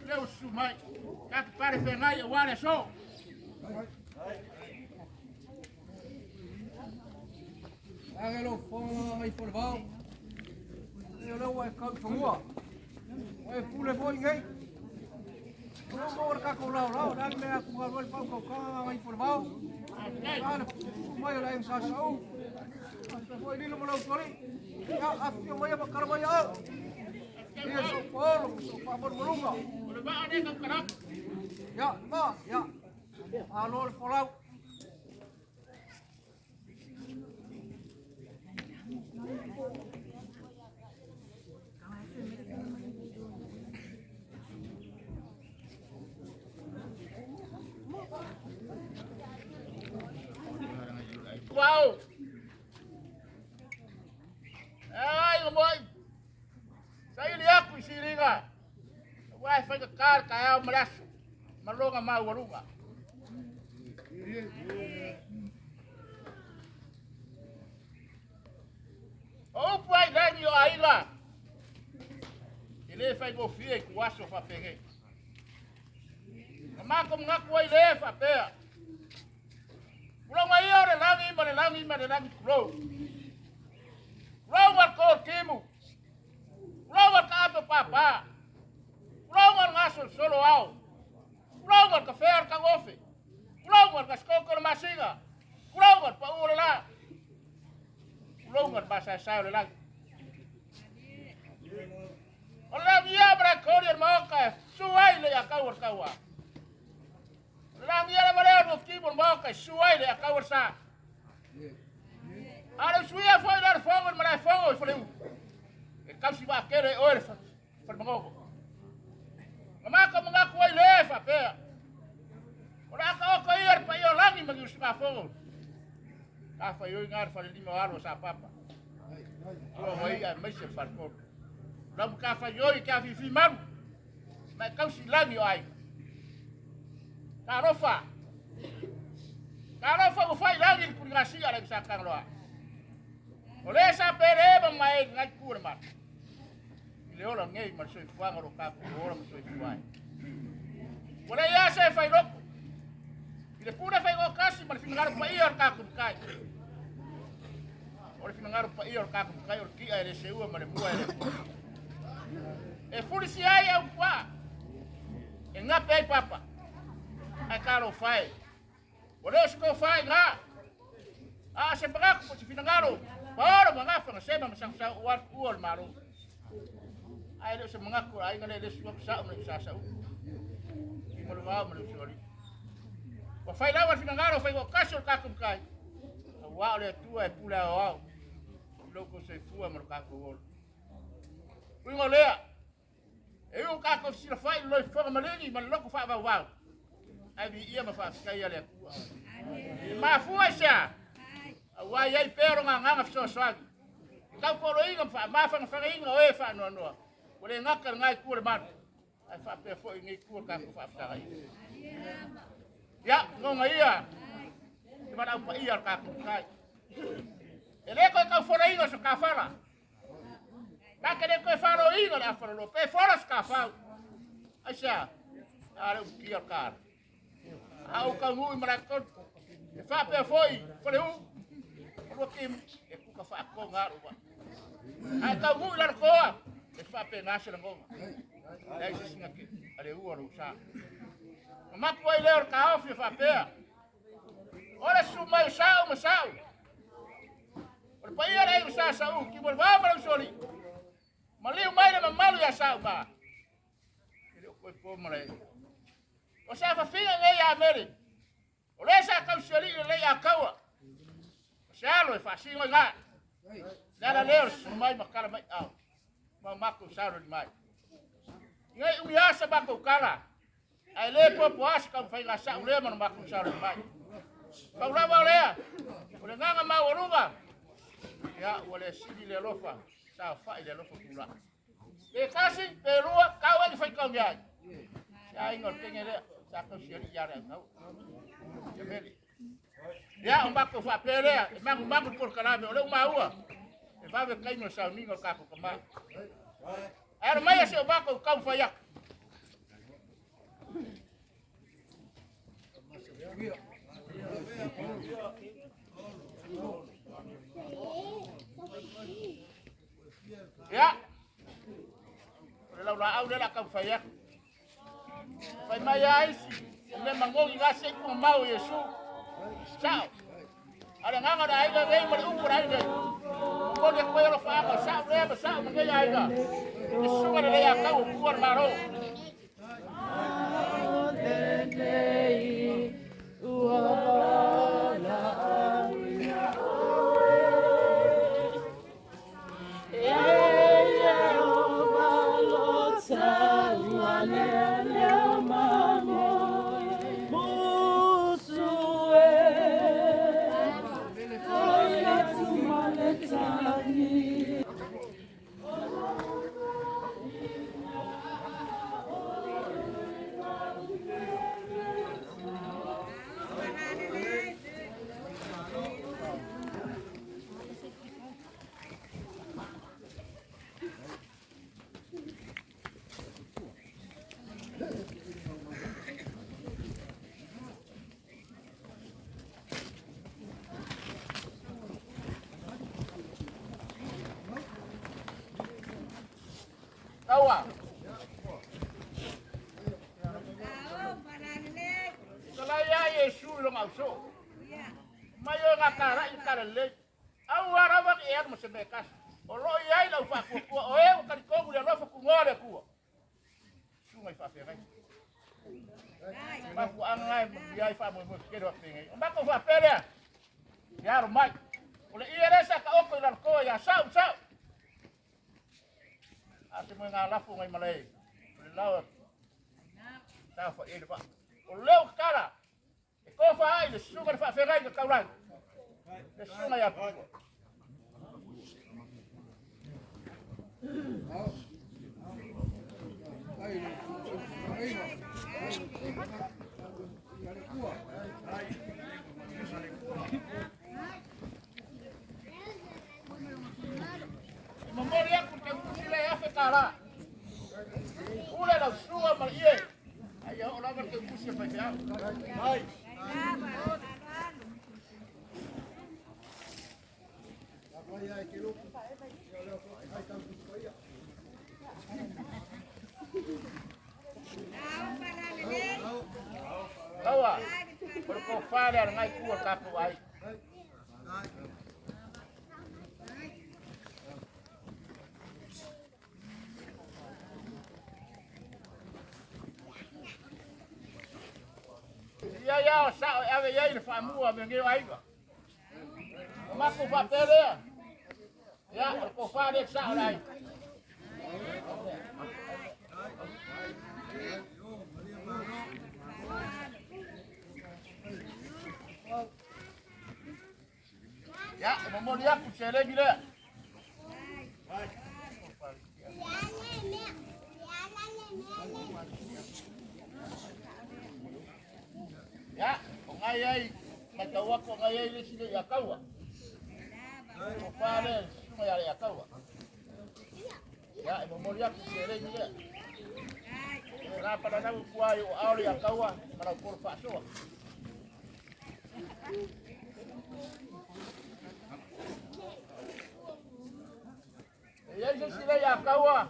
lea ua susu mai. Tatou pale feagai aua le aso. Age lou fofoga mai fo le vao. E o lea ua e kau i fanua. Ua e pule foi nei. O lea ua maua le tatou laolao, le a le mea e atugalu ai le pau taukaga nai fo le vao. A le susu mai o le aiga Sa Sauu. Faapea foi Lilo ma Lautualii. Ia, afifio maia ma tala mai au. Ia sou paolo ma sou faamalumaluga. O le vaa lea tau Ia, ma, ia. Malo le folau. Wow! Ai, o moi! Saili aku i siliga. Aua e faigata le taeao ma le aso ma lona maualuga. O upu ai lagi o aiga, e le faigofie i tuaso faapenei. Na matou manatu ai le faapea, Tulaga ia o le lagi ma le lagi ma le lagi tulou. Tulaga le tōtimu. Tulaga le taape pāpā. Tulaga le gasolosolo ao. Tulaga le kafea o le tagofe. Tulaga le gasikoto o le masina. Tulaga le pau o le la. Tulaga le masaesae o le lagi. O le lagi ia ma le kori o le maoka e su ai le akau o le taua. O le lagi ia lava lea o le kimu o le maoka e su ai le akau o le sa. A le usuia foi le fogo i le malae fogo i Faleu. E tausi vaatele e oe le falemanogo. Na mako manatu ai le faapea. O le aka oko ia le paia o lagi ma ni usugafono. Ka fai oi ngā le falelima o alo o sa papa. Ua wai a maise faletolu. Lau ka fai oi ke afifi malu. Ma e tausi lagi o aiga. Talofa. Talofa ua fai lagi le puligasia le sa kangaloa. O le sa pere ma mai ngai ku le matu. I le ola nei ma le soifuaga o lo tatou ola ma soifua ai. Ua leai lava se fai loto. I le pule faigokasi ma le finagalo paia o le tatou matai. O le finagalo paia o le tatou matai o le ti'a e le seua ma le mua e le fua. E fulisi ai au puaa. E gape ai papa. Ae talofa e. Ua le o se tofa i ina. A o se manatu po o se finagalo, paolo ma gafa na sema ma sausau ua tuua o le Malo. Ae le o se manatu o le aiga lea e le sua sa'o ma le sasau. I ma le vao ma le usoalii. Ua fai lava le finagalo faitoatasi o le tatou matai, auā o le Atua e pule aoao i lo outou soifua ma lo tatou ola. Uiga o lea, E ui ua tatou fesilafai i le loifofoga maligi ma le loto faavauvau, ae viia ma faafetaia le Atua. E mafua i se a? Aua e i ai pea lona agaga fesoasoani i tautoaluaina ma faamafanafanaina o e faanoanoa, ua le gata i lena itu o le malu, ae faapea foi i lenei itu o le tatou faafetagaina. Ia, lona ia te valaau paia o le tatou Matai. E le toe taufolaina so tafala. Ta te le toe faloina le afaloloa, pe fola se tafau. Aisea? A le utia o le kala. A ou taunuu i Malaetolu, e faapea foi Faleu, o lua timu, e kuka faatoga alu vaa. A e taunuu i Lalotoa, e faapena se lagona. Leai se isi na te a le ua lou sa. Na mapu ai lea o le taofi e faapea, o le susu mai o Sa'u ma Sa'u, O le paia le aiga sa Sa'u, ki mo le vao ma le usoalii. Maliu mai le mamalu ia Sa'u ma. E le o koe po ma le. O se afafiga nei ia Mele. O le sa tausialii lelei a kaua. O se alo e faasino i ngā. Le ala lea o le susu mai ma tala mai ao. Ma o matou salo li mai. Ngai umi asa matou tala. Ae le poapoa se taumafaiga a Sa'u lea ma lo matou salo li mai. Pau lava o lea, o le agaga maualuga, ia, ua le sili le alofa, saofai le alofa tulai. Pe tasi, pe lua, tau ai le faitau ai. Se aiga o le teine lea, sa tausi alii ia le autau. Ia mele. Ia, o matou faapea lea, e magumagu le polokalame, o lea ua maua, e vave taimi o le sauniga o le tatou tama. Ae alo maia se o matou taumafai atu. Ia, o le laulaau lea o le a taumafai atu. Fai mai lava isi, o mea magogi na se i tumau i Iesu. Sao. A o le agaga o le aiga nei ma le upu a le aiga nei, momoli atu ai alofaaga o sa'u lea ma sa'u ma nei aiga i le susuga lelei a tau o Tua o le Malo. Taua. Talai ia Iesu i lona ausoo. Mai oe gatarai i talalelei. Aua lava ne i e alu ma se mea e tasi. O lo o i ai lau faatuatua, o e ua talitonu i le alofa tunoa o le Atua. Susuga i faafeagaiga. Mafuaaga na e manuia ai faamoemoe tetele faapenei. O matou faapea lea, ia alo mai. O le ie lea sa taoto i lalotoa ia Sau, Sau. A se moega lafo nai malae o le lao saofai ai le vaa. O lea ua tatala e tofa ai le susuga i le faafeagaiga taulagi, le susuga ia Pua. E momoli atu le tautusi lea e $1,000. Pule lau susuga ma le ie. A ia oo lava le tautusi a faifeau. Taua, o le tofa lea a lena itu o le tatou aiga. I ai lava o sao e ave i ai le faamua a mea nei o aiga. O matou faapea lea, ia, o le tofa lea e sao le aiga. Ia, e momoli atu le seleni lea. Ia, o nai ai, matau atu o nai ai le isi le ia taua. O fa le susuga ia le ia taua. Ia, e momoli atu le seleni lea. E la palanau tua i o ao le ia taua, ma lau polo faasoa. E i ai se isi le ia taua,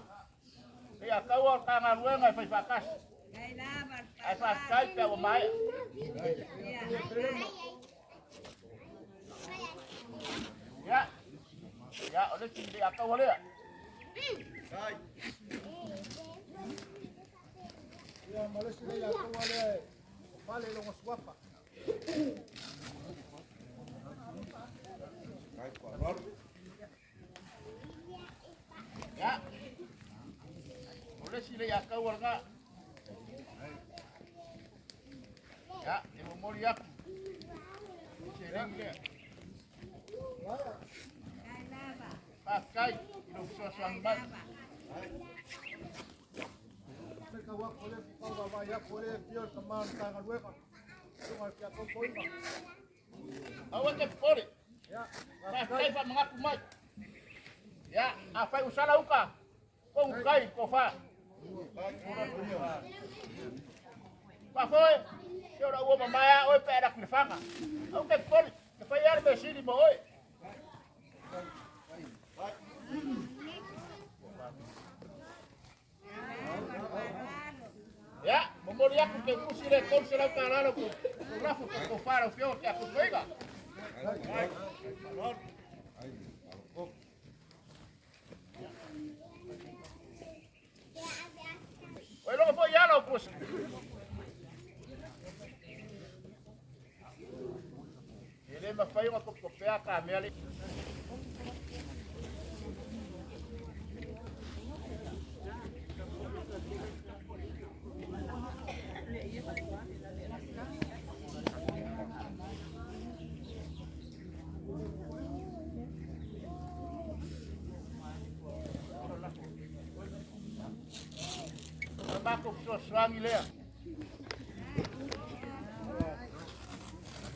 le ia taua o le ta galuega e fai faatasi. Ae faafetai pe a ua maea. Ia, ia, o le isi le ia taua lea. Ia, ma le isi le ia taua lea e fale i lona suafa. Ia, o le isi le ia taua lena. Ia, e momoli atu le seleni lea. Faafetai i lou fesoasoani mai. Aua e te popole. Faafetai faamanatu mai. Ia, afai ua sala uta, tonu tai, tofa. Faafoe, se o lau ua mamae a oe pe a alu atu i Lefaga. Aua e te popole, na fai lava le mea sili mo oe. Ia, momoli atu ke tusi le $300 lau lafo po tofa lau Afioga Tiakono Toeaina. Ua iloga foi i ala o Kusi. E le mafai ona topetopea ka mea le. O le matou fesoasoani lea.